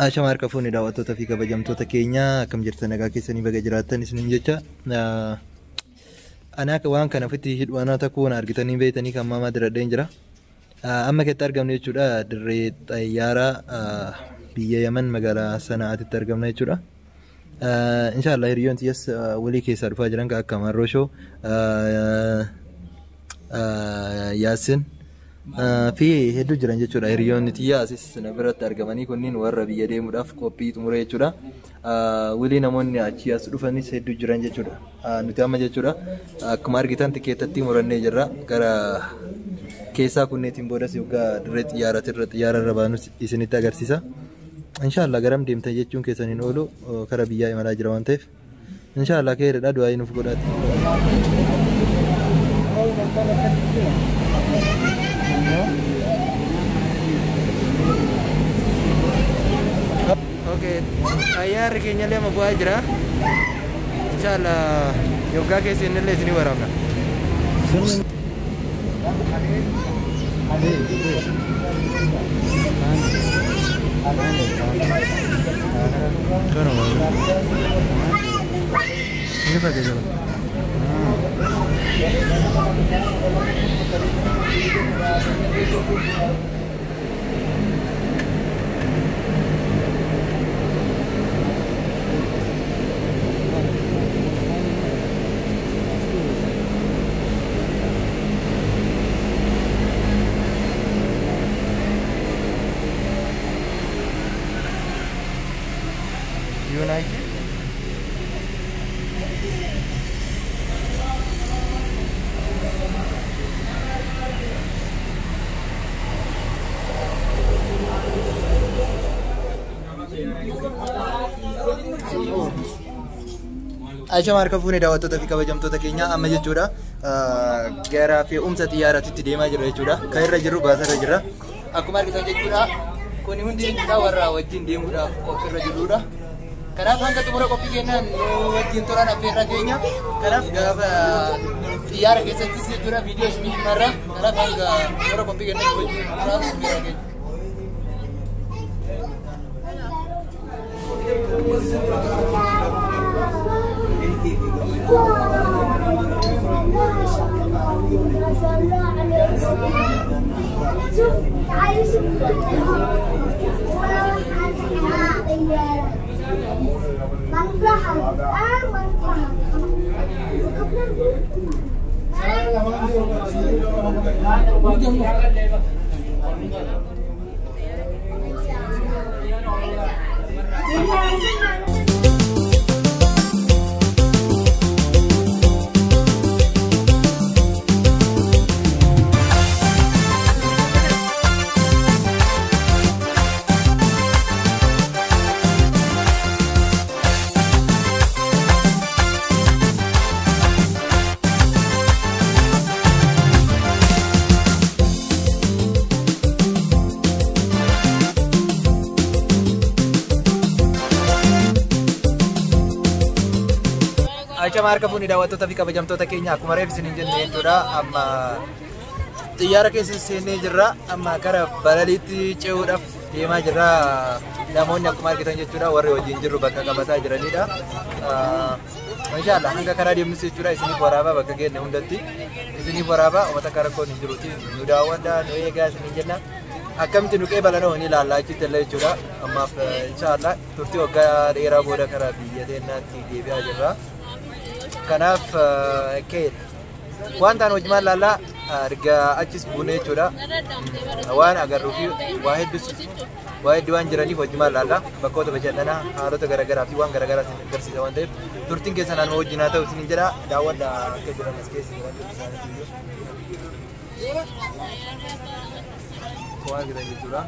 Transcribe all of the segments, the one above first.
Ashama harka fuunee daawwattoota fi kabajamtoota keenya akkam jirtan nagaa keessanii baga jiraattan isiniin jecha. Ani akka waan kana ofitti hidhu anaa takkuun argitanii beektanii kan maamaa diradheen jira. Amma keessatti argamnu jechuudha dirree xayyaaraa biyya Yaman magaalaa Sana'aatitti argamna jechuudha. Inshaallah hiriyoon tiyyas walii keessaa dhufaa jiran kan akka Marroshoo, Yaasin fi hedduu jiran jechuudha. Hiriyoonni tiyya asis na biratti argamanii kunniin warra biyya deemuudhaaf qophii xumure jechuudha. Walii namoonni achii as dhufanis hedduu jiran jechuudha. Nuti amma jechuudha akkuma argitan tikeetatti murannee jirra gara keessaa kunneetiin boodas yoggaa dirree xiyyaaraatirra xiyyaararra baanus isinitti agarsiisa. Inshaallah garam deemtan jechuun keessan hin oolu kara biyyaa imalaa jira waan ta'eef. Inshaallah keeridha du'aa nuuf godhaati. Okay, xayyaarri keenya illee amma bu'aa jira. Inshaallah yoggaa keessa inni illee isinii waraabna. Ini pakai jalan. United. Ashama harka fuunee daawwattoota fi kabajamtoota keenya amma jechuudha gara fe'umsa xiyyaaraatti deemaa jirra jechuudha. Kan irra jirru baasarra jirra. Akkuma argitan jechuudha kuni hundi jechuudha warra wajjin deemuudhaaf qophiirra jirrudha. Kanaaf hanga xumura qophii keenyaan nu wajjin turan affeerra keenya. Kanaaf gaafa xiyyaara keessattis jechuudha viidiyoo isinii marra. Kanaaf hanga xumura qophii keenyaan wajjin turan affeerra keenya. Ashama harka fuunee daawwattoota fi kabajamtoota keenya akkuma reef isiniin jenne jechuudha. Amma xiyyaara keessa seennee jirra. Amma gara balaliitti ce'uudhaaf deemaa jirra. Namoonni akkuma argitan jechuudha warri wajjin jirru bakka qabataa jiranidha. Inshaallah hanga karaa deemnus jechuudha isiniif waraabaa bakka geenne hundatti isiniif waraabaa uummata karaa rakkoon hin jiruuti nu daawwadhaa nu eegaa isiniin jenna. Akkamitti nu qeebalanoo ni ilaallaa achitti illee jechuudha. Ammaaf inshaallah turtii waggaa dheeraa booda karaa biyya teenyaatti deebi'aa jirra. Kanaaf keedha. Waan ta'an hojimaan laallaa erga achis buune jechuudha. Waan agarruu fi waa hedduu waan jiraniif hojimaan laallaa bakkoota bashannanaa haalota garaagaraa fi waan garaagaraa isin agarsiisa waan ta'eef turtiin keessan anuma wajjin haa ta'u isiniin jedha daawwadhaa akka jiran as keessa jiran isaaniitu iyyuu. Waan argitan jechuudha.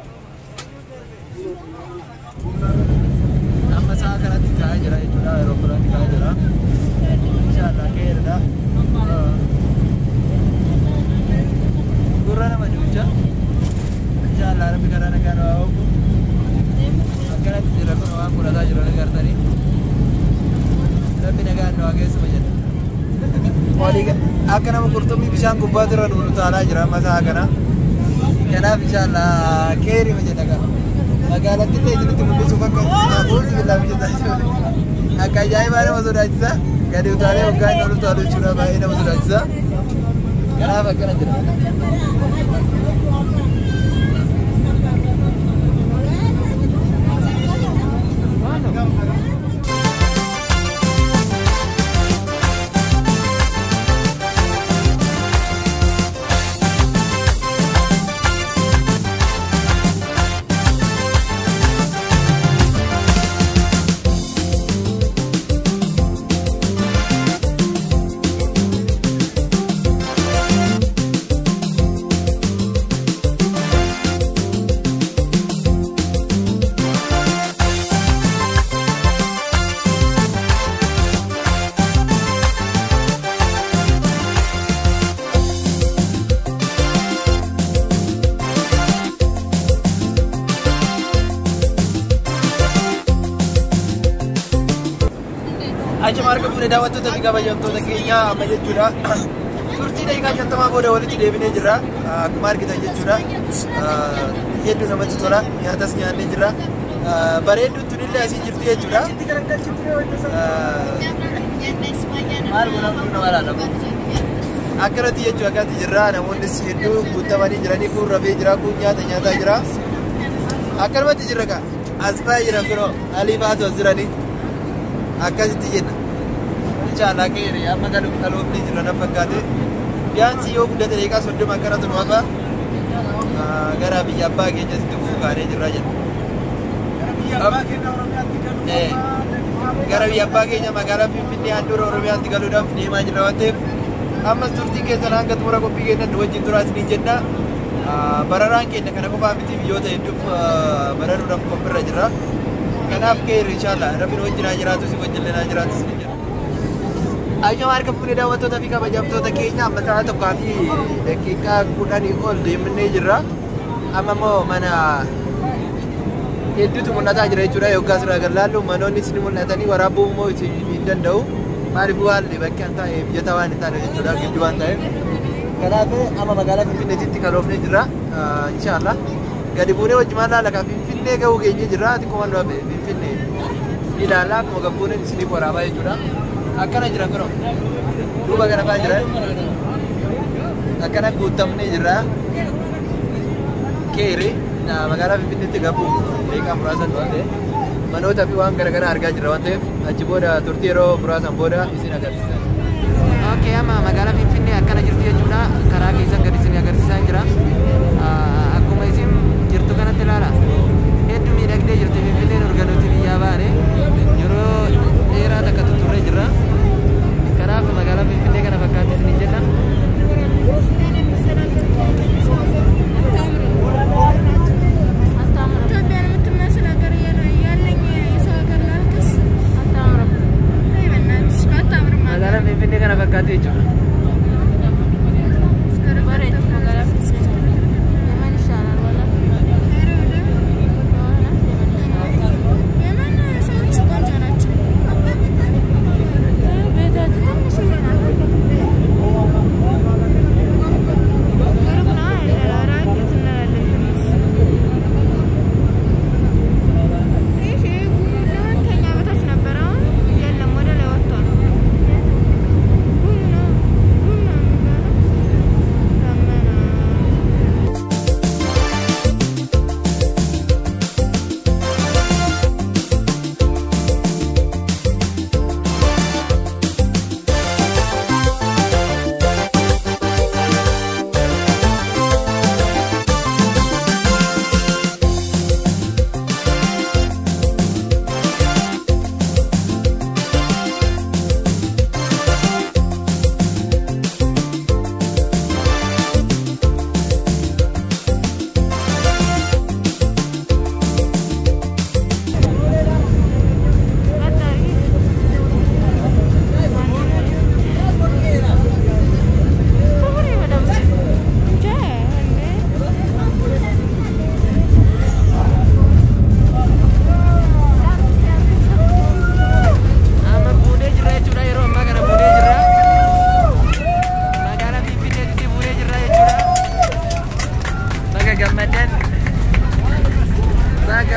Amma sa'a kanatti ka'aa jira jechuudha aerooppilaanni ka'aa jira. Inshaallah keeridha. Gurra nama duucha. Inshaallah rabbi karaa nagaa nu haa oofu. Akkanatti jira kun waan godhataa jiru ni gartanii. Rabbi nagaan nu haa geessuma jedha. Akka nama qurxummii bishaan gubbaatti irra nuunu taalaa jira amma sa'a kana. Kanaaf inshaallah keerima jedha kana. Magaalatti illee isinitti mul'isuuf akka akka ajaa'ibaa nama sodaachisa. Gadi utaalee hoggaa inni ol utaalu jechuudha baay'ee nama sodaachisa. Kanaaf akkana jira. Achuma harka fuudhee daawwattoota fi kabajamtoota keenya amma jechuudha. Turtii daqiiqaa 50 booda walitti deebinee jirra. Akkuma argitan jechuudha. Hedduu namatti tola. Nyaatas nyaannee jirra. Bareedduun tunillee asii jirti jechuudha. Maal godhaa kun nama ilaala. Akkanatti jechuudha akkanatti jirra. Namoonnis hedduu guutamanii jiranii kun rafee jira kun nyaata nyaataa jira. Akkanumatti jirra kaa. As baay'ee jira kunoo alii baatu as jiranii. Akkasitti jenna. Inshallah keeri amma galu kaloofni jira na fakkaate. Biyyaansi yoo guddate daqiiqaa 30 akkana tunu hafa gara biyya abbaa keenyatti dhufuu kaanee jirra jenna. Gara biyya abbaa keenya magaalaa Finfinnee handhuura Oromiyaatti galuudhaaf deemaa jirra waan ta'eef ammas turtiin keessan hanga xumura qophii keenyatti wajjin turaa isiniin jenna. Bararaan keenya kana qofaa miti biyyoota hedduuf bararuudhaaf qophiirra jirra. Kanaaf keeri inshallah rabbiin wajjin haa jiraatu si wajjin haa jiraatu si jedha. Achuma harka fuudhee daawwattoota fi kabajamtoota keenya amma sa'a 1:10 ol deemnee jirra. Amma immoo mana hedduutu mul'ataa jira jechuudha. Yoggaa asirraa gad laallu manoonnis ni mul'atanii waraabuu immoo hin danda'u. Maaliif haalli bakki an taa'e mijataa waan hin taane jechuudha gidduu waan ta'eef. Kanaaf amma magaalaa Finfinneetti kaloofnee jirra. Inshallah gadi buunee wajjumaan laala kan Finfinnee gahuu geenye jirra. Xiqqoo waan du'afe Finfinnee ilaalaa akkuma gabbuuneen isiniif waraabaa jechuudha. Akkana jira kunoo duuba kana fa'aa jira. Akkana guutamnee jirra. Keeri magaalaa Finfinneetti gabuuf daqiiqaa muraasan waan manoota fi waan garaagaraa argaa jirra waan ta'eef achi booda turtii yeroo muraasan booda isin agarsiisa. Okay, amma magaalaa Finfinnee akkana jirti jechuudha. Karaa keessan gadi isin agarsiisaa jira. Akkuma isin jirtu kanatti ilaala. Hedduu miidhagdee jirti Finfinneen organuuti biyyaa baane yeroo dheeraa takka turre jirra. Kanaaf magaalaa Finfinnee kana fakkaatti isin jenna. ኢትዮጵያን የምትመስል ሀገር ያለኝ የሰው ሀገር ላልቅስ። አታምርም። ተይ በእናትሽ አታምርም። Magaalaa Finfinnee kana fakkaatti jechuudha.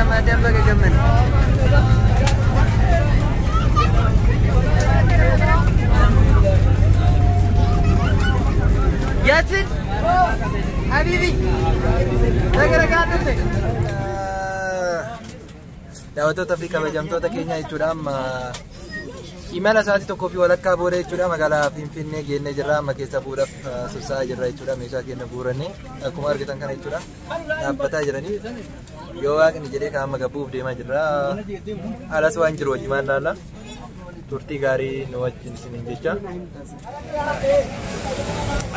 Gammaddan, baga gammanne. Yaasin! Habibi! Baga nagaan dhufte! Daawwattoota fi kabajamtoota keenya jechuudha, amma imala sa'aatii tokkoo fi walakkaa booda jechuudha magaalaa Finfinnee geennee jirra. Amma keessa bu'uudhaaf sossa'aa jirra jechuudha. Meeshaa keenya guurannee akkuma argitan kana jechuudha dhaabbataa jiranii, yoo waaqni jedhee kan amma gabbuuf deemaa jirra. Alas waan jiru wajji maal laalla, turtii gaarii nu wajjin isiniin jecha.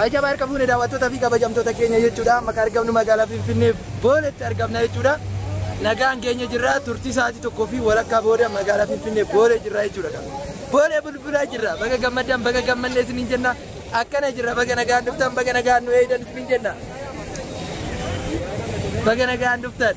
Ajaba, harka fuune daawwattoota fi kabajamtoota keenya jechuudha. Amma kan argamnu magaalaa Finfinnee Booletti argamna jechuudha. Nagaan keenya jirra. Turtii sa'aatii tokkoo fi walakkaa booda magaalaa Finfinnee Boolee jirra jechuudha. Boolee bulbulaa jirra. Baga gammaddan, baga gammanne isiniin jenna. Akkana jirra. Baga nagaan dhuftan, baga nagaan nu eeydan isiniin jenna. Baga nagaan dhuftan.